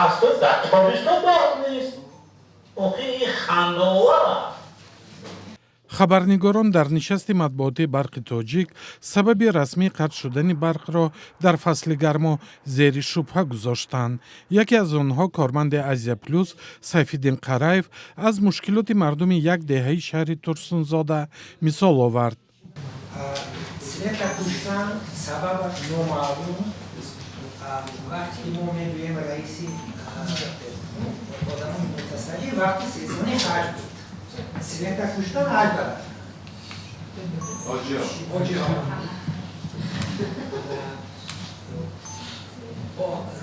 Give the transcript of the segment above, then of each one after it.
Фасл дар тобистон барқ нест. Охи, ин хандаовар аст. Хабарнигорон дар нишасти матбуотии Барқи Тоҷик сабаби расмии қатъ шудани барқро дар фасли гармо зери шубҳа гузоштанд. Яке аз онҳо, корманди Азия Плюс Сайфиддин Қараев, аз мушкилоти мардуми як деҳаи шаҳри Турсунзода мисол овард. Света куштан сабабаш номаълум. Вақте ки мо мегӯем, раиси одамои мутасаддӣ, вақти сезони ҳаҷ буд, света куштан, ҳаҷ барафтан ҳоҷиҳо.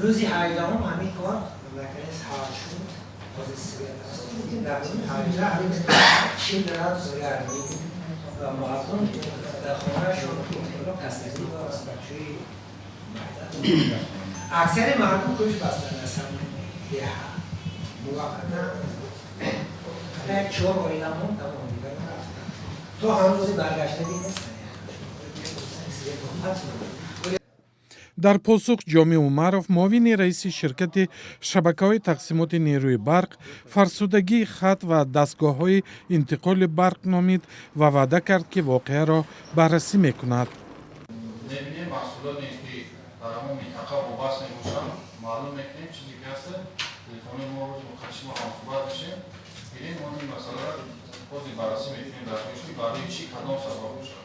Рӯзи 18-ум ҳамин кор наконец ҳал шуд. Ҳозир свет аст. Дар рӯзи 18 40 градус гармӣ ва мардум дар хонаашон касалӣ доранд, бачаи аксари мардум кӯч бастанд аз ҳамин деҳа муваққатан. Як чор оила монд, тамом, дигарон рафтанд, то ҳанӯзи баргаштагӣ нестанд. Дар посух Ҷоми Умаров, муовини раиси ширкати шабакаҳои тақсимоти нерӯи барқ, фарсудагии хат ва дастгоҳҳои интиқоли барқ номид ва ваъда кард, ки воқеаро баррасӣ мекунад. Мебинем, маҳсулоте ки дар ҳамон минтақа вобаст мебошанд, маълум мекунем. Чизе ки ҳаста, телефони мо рӯз шумо ҳамсӯҳбат мешем, бинем, мо ин масъаларо ҳозир баррасӣ мекунем дар пеш, ки барои чӣ, кадом сабаб бошад.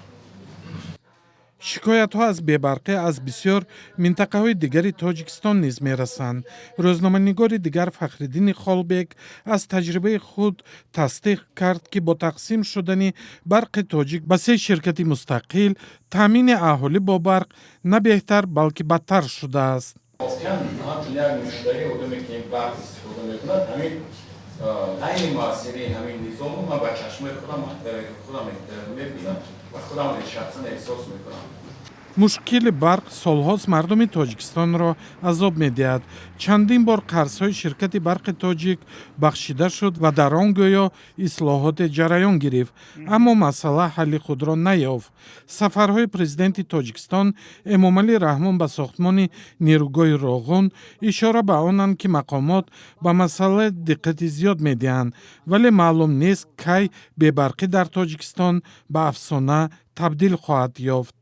Шикоятҳо аз бебарқӣ аз бисёр минтақаҳои дигари Тоҷикистон низ мерасанд. Рӯзноманигори дигар, Фахриддини Холбек, аз таҷрибаи худ тасдиқ кард, ки бо тақсим шудани Барқи Тоҷик ба се ширкати мустақил таъмини аҳолӣ бо барқ на беҳтар, балки бадтар шудааст. Воқеан, ҳамчун як муштарӣ, одаме ки барқ истифода мекунад, ҳамин ғайри муассирии ҳамин низому ман ба чашмои худам мебинам ва худам шахсан эҳсос мекунам. Мушкили барқ солҳост мардуми Тоҷикистонро азоб медиҳад. Чандин бор қарзҳои ширкати Барқи Тоҷик бахшида шуд ва дар он гӯё ислоҳоте ҷараён гирифт, аммо масъала ҳалли худро наёфт. Сафарҳои президенти Тоҷикистон Эмомалӣ Раҳмон ба сохтмони нерӯгоҳи Роғун ишора ба онанд, ки мақомот ба масъала диққати зиёд медиҳанд, вале маълум нест, кай бебарқӣ дар Тоҷикистон ба афсона табдил хоҳад ёфт.